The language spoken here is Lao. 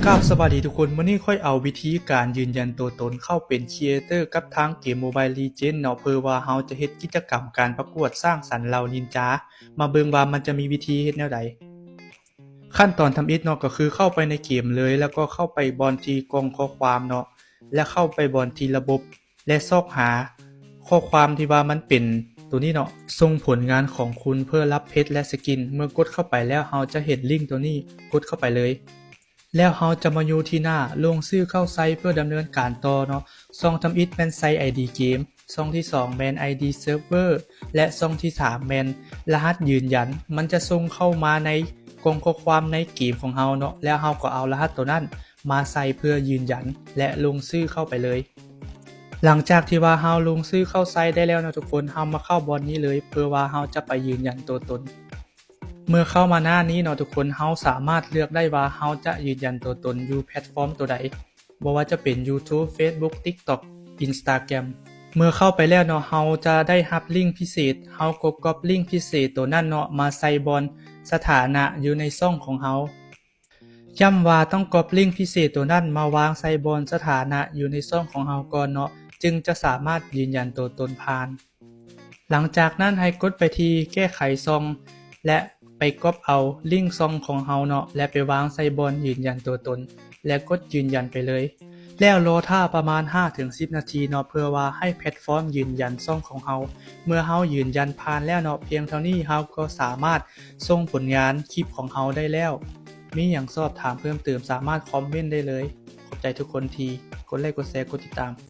ກາບສະບາຍດີທຸກຄົນ, ມື້ນີ້ຂ້ອຍເອົາວິທີການຢືນຢັນໂຕຕົນເຂົ້າເປັນຄຣີເອເຕີກັບທາງເກມ Mobile Legends ເນາະ, ເພື່ອວ່າເຮົາຈະເຮັດກິດຈະກຳການປະກວດສ້າງສັນເຫຼົ່ານິນຈາ. ມາເບິ່ງວ່າມັນຈະມີວິທີເຮັດແນວໃດ. ຂັ້ນຕອນທຳອິດເນາະ ກໍຄືເຂົ້າໄປໃນເກມເລີຍ, ແລ້ວກໍເຂົ້າໄປບ່ອນທີ່ກ່ອງຂໍ້ຄວາມເນາະ, ແລະ ເຂົ້າໄປບ່ອນທີ່ລະບົບ ແລະ ຊອກຫາຂໍ້ຄວາມທີ່ວ່າມັນເປັນໂຕນີ້ເນາະ, ສົ່ງຜົນງານຂອງຄຸນເພື່ອຮັບເພັດ ແລະ ສະກິນ. ເມື່ອກົດເຂົ້າໄປແລ້ວ ເຮົາຈະເຫັນລິ້ງໂຕນີ້, ກົດເຂົ້າໄປເລີຍ. ແລ້ວເຮົາຈະມາຢູ່ທີ່ໜ້າລົງຊື່ເຂົ້າໃຊ້ເພື່ອດຳເນີນການຕໍ່ເນາະ. ຊ່ອງທຳອິດແມ່ນໃສ່ ໄອ ດີ ເກມ, ຊ່ອງທີສອງແມ່ນ ໄອ ດີ ເຊີບເວີ ແລະ ຊ່ອງທີສາມແມ່ນລະຫັດຢືນຢັນ. ມັນຈະສົ່ງເຂົ້າມາໃນກ່ອງຂໍ້ຄວາມໃນເກມຂອງເຮົາເນາະ, ແລ້ວເຮົາກໍເອົາລະຫັດໂຕນັ້ນມາໃສ່ເພື່ອຢືນຢັນ ແລະ ລົງຊື່ເຂົ້າໄປເລີຍ. ຫຼັງຈາກທີ່ວ່າເຮົາລົງຊື່ເຂົ້າໃຊ້ໄດ້ແລ້ວເນາະທຸກຄົນ, ເຮົາມາເຂົ້າບ່ອນນີ້ເລີຍ ເພື່ອວ່າເຮົາຈະໄປຢືນຢັນໂຕຕົນ. ເມື່ອເຂົ້າມາໜ້ານີ້ເນາະທຸກຄົນ, ເຮົາສາມາດເລືອກໄດ້ວ່າເຮົາຈະຢືນຢັນໂຕຕົນຢູ່ແພລດຟອມໂຕໃດ, ບໍ່ວ່າຈະເປັນ YouTube, Facebook, TikTok, Instagram. ເມື່ອເຂົ້າໄປແລ້ວເນາະ, ເຮົາຈະໄດ້ຮັບລິ້ງພິເສດ, ເຮົາກໍກັອບລິ້ງພິເສດໂຕນັ້ນເນາະ ມາໃສ່ບ່ອນສະຖານະຢູ່ໃນຊ່ອງຂອງເຮົາ. ຢ້ຳວ່າຕ້ອງກັອບລິ້ງພິເສດໂຕນັ້ນມາວາງໃສ່ບ່ອນສະຖານະຢູ່ໃນຊ່ອງຂອງເຮົາກ່ອນເນາະ, ຈຶ່ງຈະສາມາດຢືນຢັນໂຕຕົນຜ່ານ. ຫຼັງຈາກນັ້ນໃຫ້ກົດໄປທີ່ແກ້ໄຂຊ່ອງ ແລະ ໄປກັອບເອົາລິ້ງຊ່ອງຂອງເຮົາເນາະ ແລະ ໄປວາງໃສ່ບ່ອນຢືນຢັນໂຕຕົນ ແລະ ກົດຢືນຢັນໄປເລີຍ. ແລ້ວລໍຖ້າປະມານຫ້າເຖິງສິບນາທີເນາະ ເພື່ອວ່າໃຫ້ແພລດຟອມຢືນຢັນຊ່ອງຂອງເຮົາ. ເມື່ອເຮົາຢືນຢັນຜ່ານແລ້ວເນາະ, ພຽງເທົ່ານີ້ເຮົາກໍສາມາດສົ່ງຜົນງານຄລິບຂອງເຮົາໄດ້ແລ້ວ. ມີຫຍັງສອບຖາມເພີ່ມເຕີມສາມາດຄອມເມັນໄດ້ເລີຍ. ຂອບໃຈທຸກຄົນທີ່ກົດໄລກ໌ ກົດແຊ ກົດຕິດຕາມ.